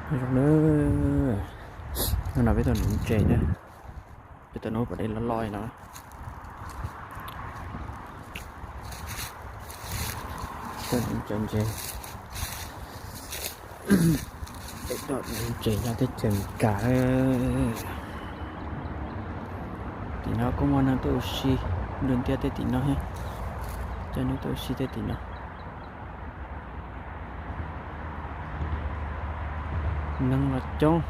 Nyob zoo na, hnub no peb tuaj nuv ntses na, peb tuaj nuv pas dej loj loj no. Tuaj nuv ntses, peb tuaj nuv ntses nyob teb chaws Amelikas. Tim no kuj muaj neeg tuaj ua si, nrug ntiab tej tim no thiab, coj neeg tuaj ua si tej tim no. Neeg los coob,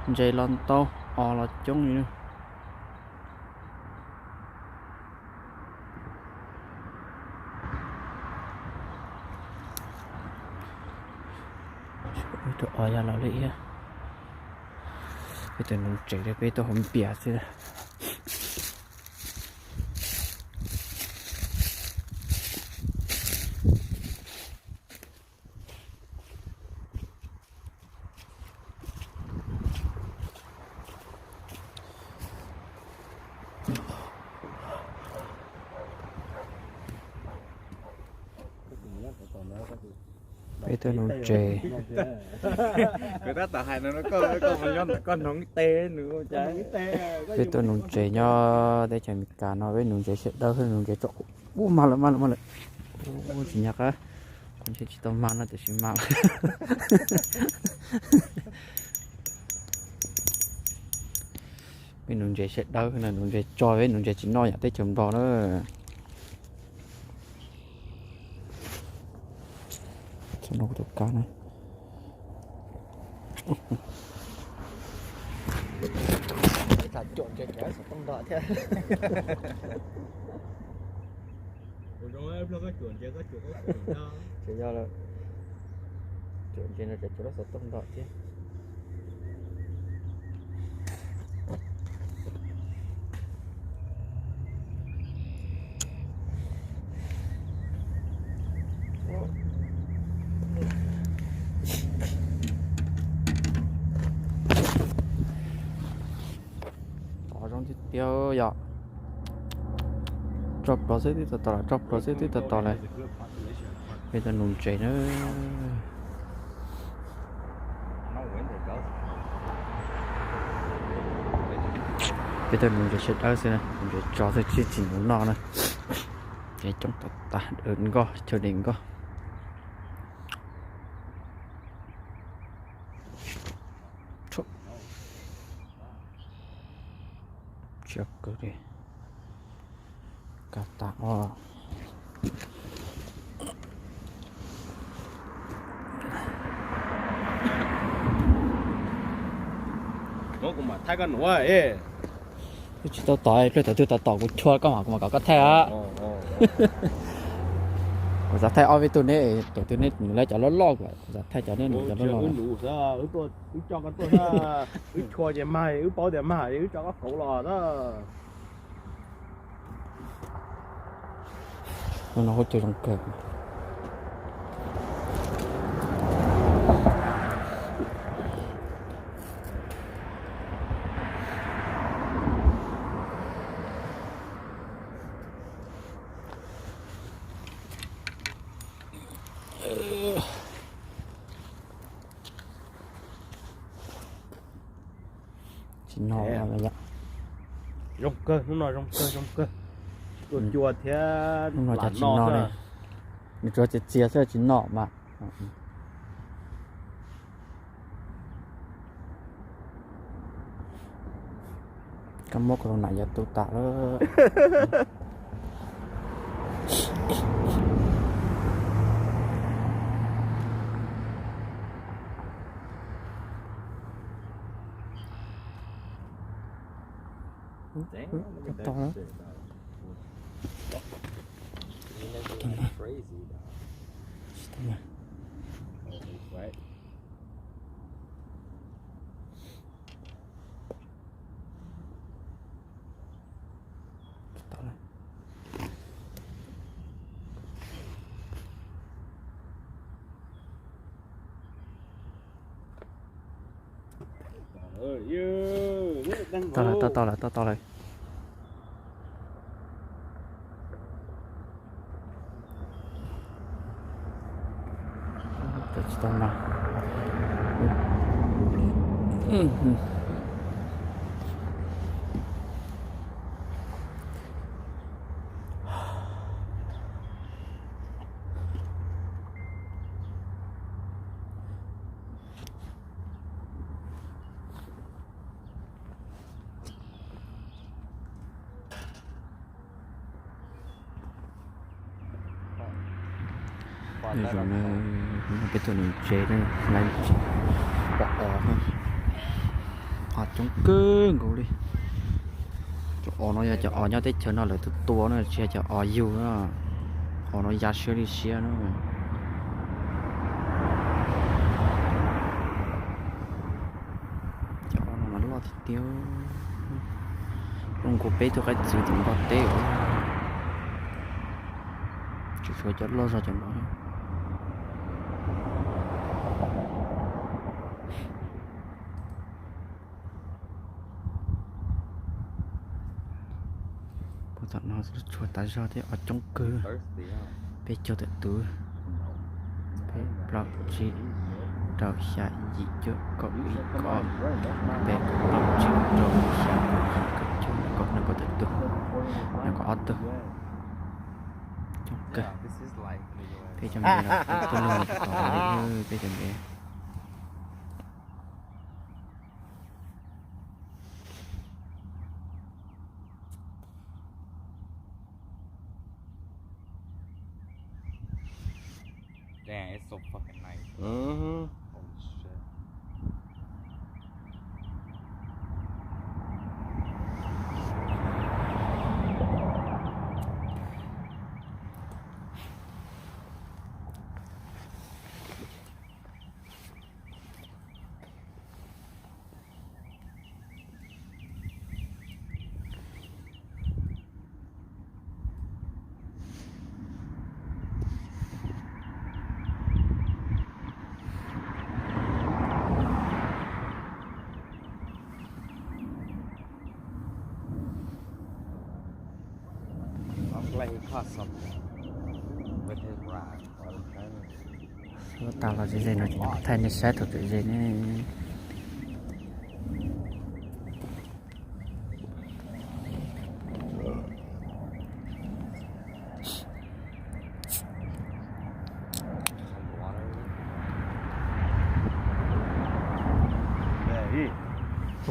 ntses los ntau, os los coob li na. Ib tug os ya los li thiab. Peb tuaj nuv ntses, peb tuaj hauv npias xwb. Peb tuaj nuv ntses. Peb tuaj nuv ntses nyob teb chaws Amelikas no, peb nuv ntses sawv daws, nuv ntses tso. Ub, mag lawm, mag lawm, mag lawm. Ub, tsis nco qab, kuv ntshe tsis tau mag no tiam sis mag lawm. Peb nuv ntses sawv daws, nuv ntses tso, peb nuv ntses tsis noj yam teb chaws Nplog na. Txhob noj kuv tus kab na. Cuam ntses cov xov tooj nto thiab. Tsis yog lawm, cuam ntses no cov xov tooj nto thiab. Tod zoo tiag tiag yom. Tso pluav xwb twb tau tod lawm, tso pluav xwb twb tau tod lawm. Peb tuaj nuv ntses na. Peb tuaj nuv ntses sawv daws xwb na, nuv ntses tso xwb, tsis tsis nuv noj na. Ntses coob tag tag, dawm nkoj, chaw dawm nkoj. Tsiab kawg li. Kab tas os. Kuv mam thaij koj nuv. Twb tsis tau tom, pliag thaum twg tom tom kuv chua koj mas kuv mam kom koj thaij os. Kuv xav thaij ob peb tug neb, thaum twg neb nuv lawv cov loj loj, kuv xav thaij cov neb nuv cov loj loj. Wb coj koj tuaj, wb chua ces mag, wb paub tias mag, wb tso koj kauv los na. Hnub no huab cua zoo kawg. Tsis noj lawm yom. Zoo kawg, hnub no zoo kawg, zoo kawg. Tuaj cua thiab. Hnub no cas tsis noj li. Nws tsuas txias txias xwb tsis noj mas. Koj muab corona yav tu tas lawm. Tau lawm. Tsis tau mas. Tau lawm, tau tau lawm, tau tau lawm. Tsis tau mas. Zoo no peb tuaj nws tsev na, pom os, os coob kawg nkaus li. Cov os no yog cov os nyob teb chaws no lawv tua tua na, tsis yog cov os yug na. Os no ya siab li siab na. Cov os no mas loj tiag tiag, zoo nkaus peb tug qaib txwv tim Nplog teb. Tsis tshuav cov loj zog cov no. Puag tom no tshuav tas zog thiab, os coob kawg. Peb caug tawm tus, peb plaub tsib rau xya yim cuaj kaum ib kaum ob kaum peb kaum plaub tsib rau xya kaum yim kaum cuaj kaum nees kaum tawm tus. Nees kaum ob tug. Coob kawg. Peb cov npe los tuaj luag tod li, peb cov npe. Damn, it's so fucking nice. Mm-hmm. Holy shit. I'm glad he caught something with his rod. Xub tas los ze ze no ces kuv thaij nej saib thaum tseem ze ne.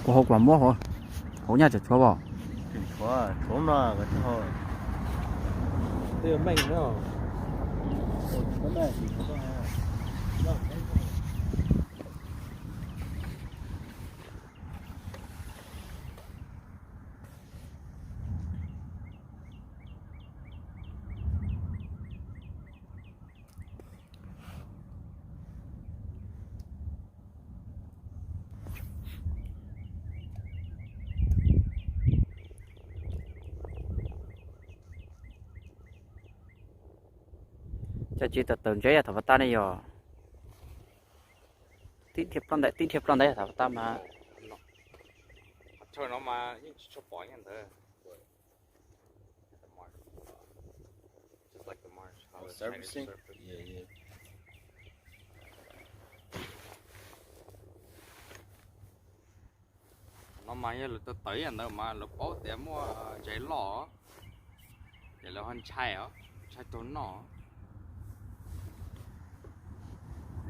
Kuv hauv kuv muab hauv, hauv nyaj tseem tshuav os. Cov tsis tawm tawm ntse yog thaum pas tag ne yog. Tib dhia ploj ntawd, tib dhia ploj ntawd yog thaum pas tag mas. Qhov chaw no mas yeej tsis tshua pom nyob ntawd. Just like the marsh, how it's Servicing? Surfaced. Yeah, yeah. No mas yog lawv tawm tawm ntawd mas lawv paub tias muaj ntses loj, ces lawv ho ntshai os, ntshai raug noj.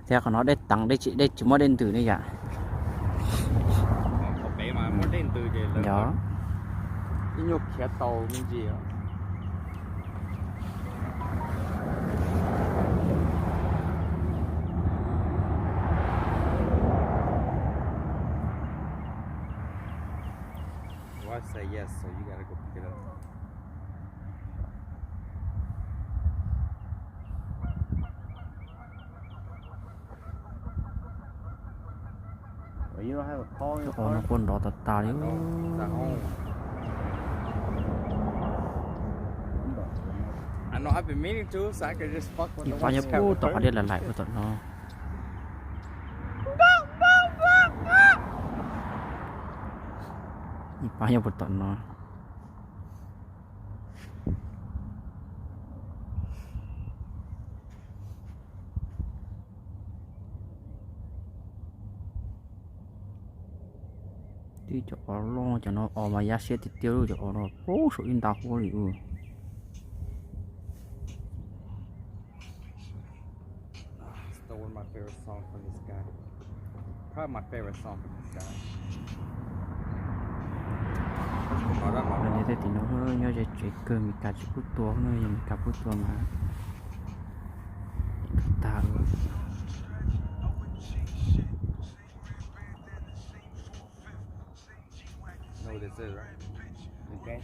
Thiab qhov no dej teev, dej tsis, dej tsis muaj dej ntws ne yom. Qhov pem mas muaj dej ntws ces lawv ib nyuag khiav tau me ntsis. Why say yes, so you gotta go pick it up. Cov no kuj nrov tas tas li. Ib pab nyob puag tom qhov dej laim laim puag tom no. Ib pab nyob puag tom no. Tib cov os loj cov no os mas yaj siab tiag tiag li, cov os no pub saum ib nta huab li u. Niag tej tim no nyob ze tsev kawg, Meskas tsis pub tua no, yog Meskas pub tua mas tag. Know what this is, right? Okay.